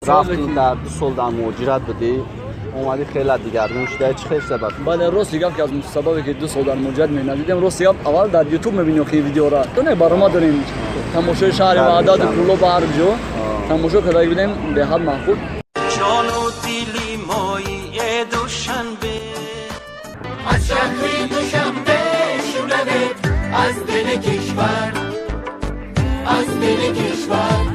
Рафтӣ дар 2 сол дар муҳоҷират будӣ, омадӣ хеле дигаргун шуда, чӣ хел сабаб? Бале, рости гап ки аз сабабе ки 2 сол дар муҳоҷират меҳнат дидем, рости гап аввал дар ютуб мебинем ки видеора то не барнома дорем, тамошои шаҳри Ваҳдат, Кӯлоб, ҳар ҷо тамошо карда будем, беҳад маъқул. Ҷону дили мои Душанбе, аз шаҳри Душанбе шунавед, аз дили кишвар, аз дили кишвар.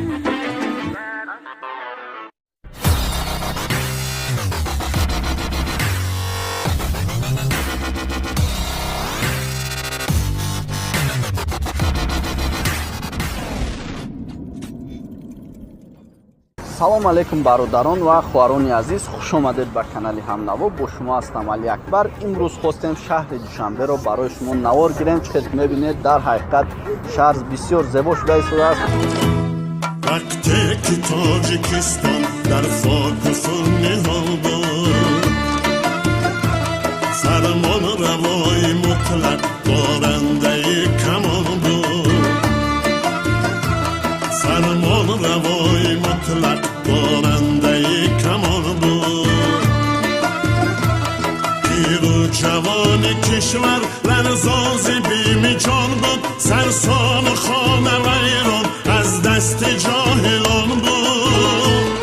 Салом алейкум, бародарон ва хоҳарони азиз, хуш омадед ба канали Ҳамнаво. Бо шумо ҳастам Али Акбар. Имрӯз хостем шаҳри Душанберо барои шумо навор гирем. Чӣ хел мебинед, дар ҳақиқат шаҳр бисёр зебо шуда истодааст. Вақте ки Тоҷикистон дар хоку хун ниҳол буд, фармон равои мутлақ дорандаи камол буд, фармон равои мутлақ дорандаи камол буд. Пиру ҷавони кишвар ларзон зи бими ҷон буд, сарсону хона вайрон аз дасти ҷоҳилон буд.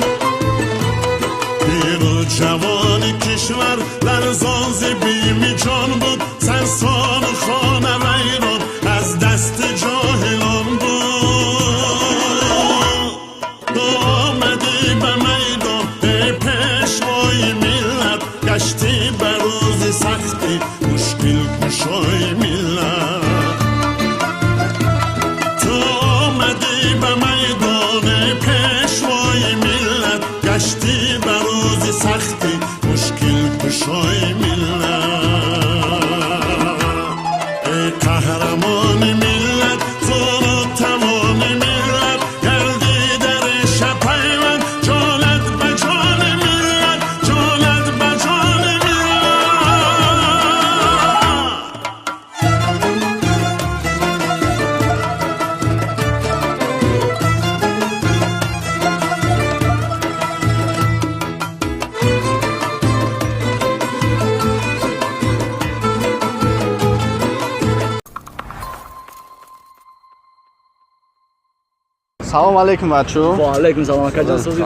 Пиру ҷавони кишвар ларзон зи бими ҷон буд, сарсону хона вайрон аз дасти ҷоҳилон буд. Ту омадӣ ба майдон, эй пешвои миллат, гаштӣ ба рӯзи сахтӣ мушкилкушои миллат. Ту омадӣ ба майдон, эй пешвои миллат, гаштӣ ба рӯзи сахтӣ мушкилкушои миллат. Эй қаҳрамони миллат, зӯру тавони миллат, гардӣ дар шапайванд, ҷонат ба ҷони миллат, ҷонат ба ҷони миллат. Салом алейкум, бачо. Ва алейкум салом, акаҷон, созӣ?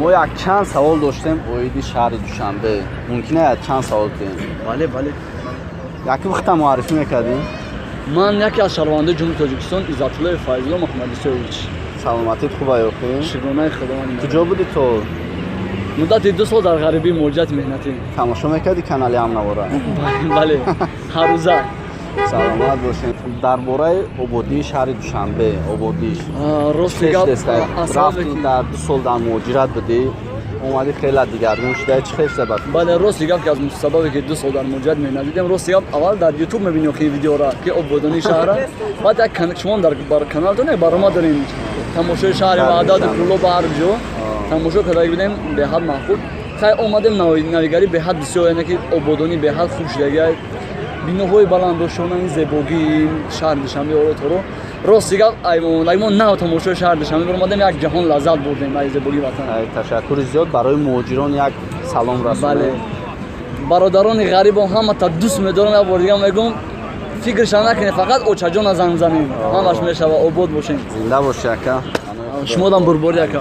Мо як чанд савол доштем оиди шаҳри Душанбе. Мумкин аст чанд савол диҳем? Бале, бале. Якум худта муаррифӣ мекардем. Ман яке аз шаҳрвандои Ҷумҳурии Тоҷикистон, Иззатуллои Файзулло Муҳаммадисоевич. Саломатит хуба ёхӣ? Шукронаи Худованд. Куҷо будӣ то? Муддати 2 сол дар ғарибӣ, муҳоҷирати меҳнатӣ. Тамошо мекардӣ канали Ҳамнавора? Бале, ҳаррӯза. Саломат бошед. Дар бораи ободии шаҳри Душанбе, ободиш Рости гап рафтӣ дар 2 сол дар муҳоҷират будӣ, омадӣ хеле дигаргун шуда, чӣ хел сабаб? Бале, рости гап ки аз сабабе ки 2 сол дар муҳоҷират меҳнат дидем, рости гап аввал дар ютуб мебинем ки видеора ки ободонии шаҳра, баъд як шумо дар каналтон як барнома дорем, тамошои шаҳри Ваҳдат, Кӯлоб, ҳар ҷо тамошо карда будем, беҳад маъқул. Хай, омадем, навигарӣ беҳад бисёр, яъне ки ободонӣ беҳад хуб шудагӣ, биноҳои баландошонаи зебогии шаҳри Душанбе ороторо. Рости гап, мо нав тамошои шаҳри Душанбе баромадем, як ҷаҳон лаззат бурдем аз зебогии ватан. Ташаккури зиёд. Барои муҳоҷирон як салом расонед. Бародарони ғарибон, ҳамата дӯст медорам. Як бор дига мегӯм, фикрша накунед, фақат очаҷона занг занем, ҳамаш мешава, обод бошем. Зинда бошӣ, ака. Шумодам бурборӣ, ака.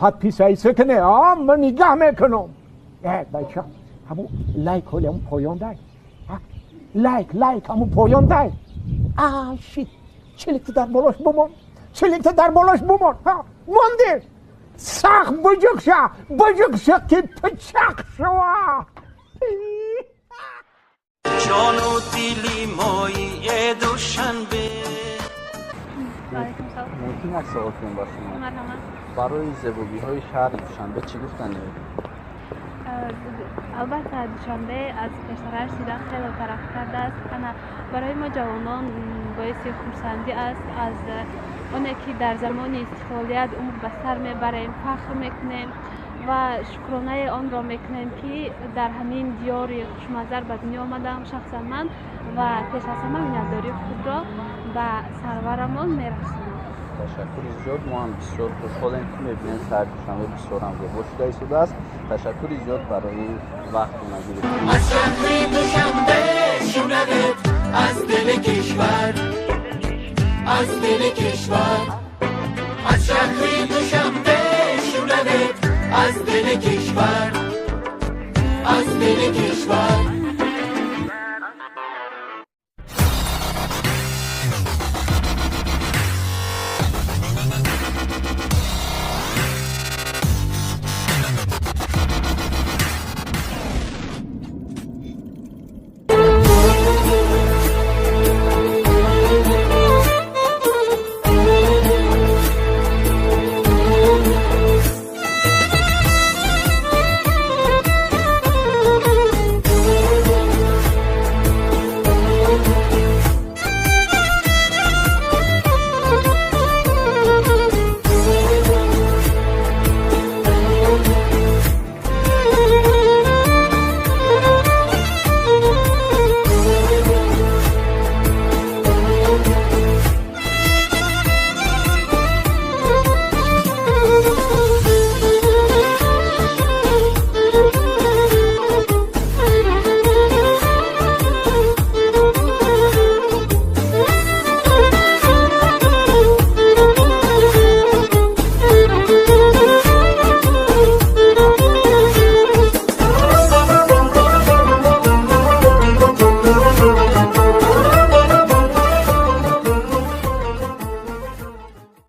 Подписаться кне, а ман нигоҳ мекунам. Бача, ҳамун лайк ҳоли ҳамун поён дай, лайк, лайк ҳамун поён дай. А shit, чиликта дар болош бумон, чиликта дар болош бумон. Монди, сахт буҷуқша, буҷуқша, ки пичақ шава. Ҷону дили мои Душанбе. Мумкин як савол кунем ба шумо? Барои зебогиҳои шаҳри Душанбе чӣ гуфтанед? Албатта, Душанбе аз пештараш дида хеле тараққӣ кардааст. Ана барои мо ҷавонон боиси хурсандӣ аст. Аз оне ки дар замони истиқлолият умр ба сар мебарем, фахр мекунем ва шукронаи онро мекунем, ки дар ҳамин диёри хушманзар ба дунё омадам шахсан ман, ва пеш аз ҳама миннатдории худро ба сарварамон мерасонам. Ташаккури зиёд. Мо ҳам бисёр хушҳолем, ки мебинем, шаҳри Душанбе бисёр ҳам зебо шуда истодааст. Ташаккури зиёд барои вақту нагирифтӣ. Аз шаҳри Душанбе шунавед, аз дили кишвар, аз дили кишвар, аз шаҳри Душанбе шунавед, аз дили кишвар, аз дили кишвар.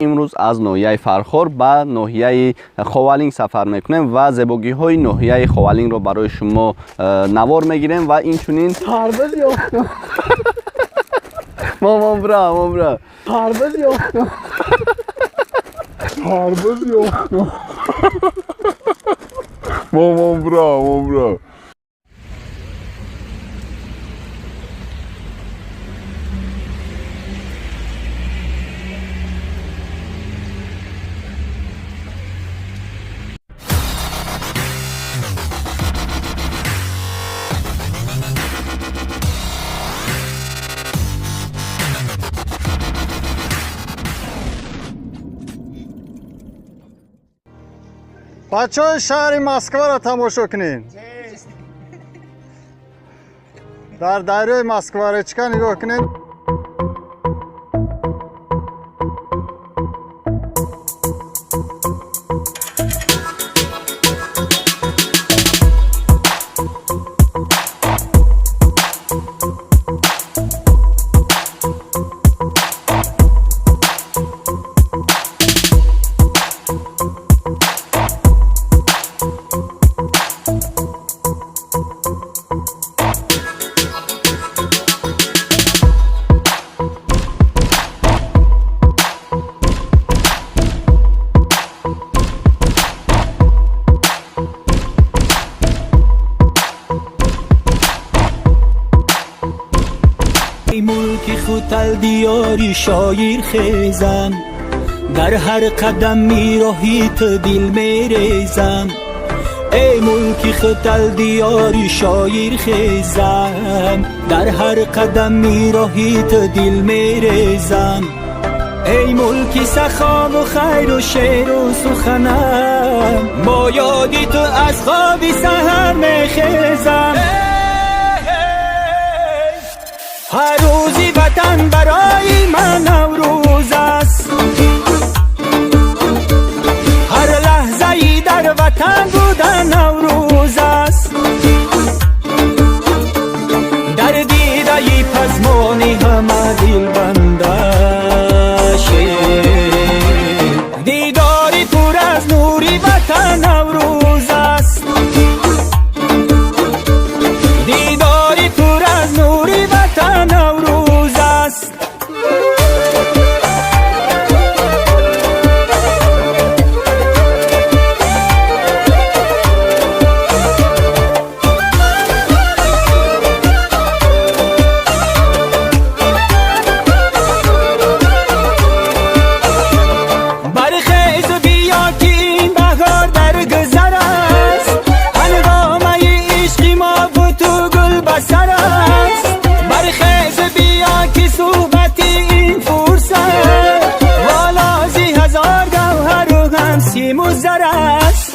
Имрӯз аз ноҳияи Фархор ба ноҳияи Ховалинг сафар мекунем ва зебогиҳои ноҳияи Ховалингро барои шумо навор мегирем ва инчунин Тарбуз ёфтам. Мамон бра, мамон бра. Тарбуз ёфтам. Тарбуз ёфтам. Мамон бра, мамон бра. Бачаҳои шаҳри Москваро тамошо кунед. Дар дарёи Москва речка нигоҳ кунед. Мулки хутал диёри шоир хезам, дар ҳар қадам мироҳи ту дил мерезам. Эй мулки хутал диёри шоир хезам, дар ҳар қадам мироҳи ту дил мерезам. Эй мулки сахову хайру шеру суханам, бо ёди ту аз хоби саҳар мехезам. Ҳар рӯзи ватан барои ман Наврӯз аст, ҳар лаҳзаи дар ватан будан Наврӯз аст. Дар дидаи пазмони ҳама дилбандаше, дидори пур аз нури ватан Наврӯз аст, дидори пур аз нури ватан Наврӯз аст. симу зар аст.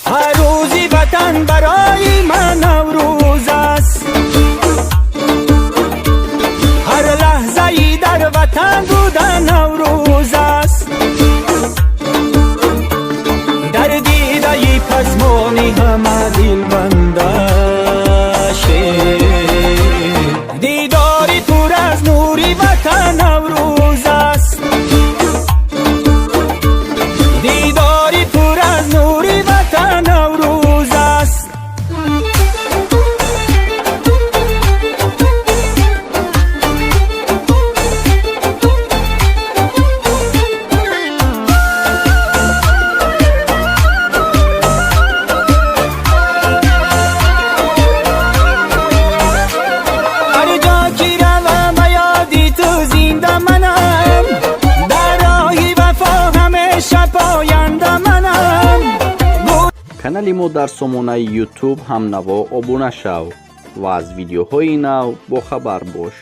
Ҳар рӯзи ватан барои ман Наврӯз аст. Ҳар лаҳзаи дар ватан будан Наврӯз аст. Дар дидаи пазмони ҳама дилбанда шер, дидори пур аз нури ватан Наврӯз аст. Дидори пур аз нури ватан Наврӯз аст. Ҳар ҷо ки равам, ба ёди ту зинда манам. Дар роҳи вафо ҳамеша поянда манам. Канали мо дар сомонаи Ютуб «Ҳамнаво» обуна шав ва аз видеоҳои нав бохабар бош.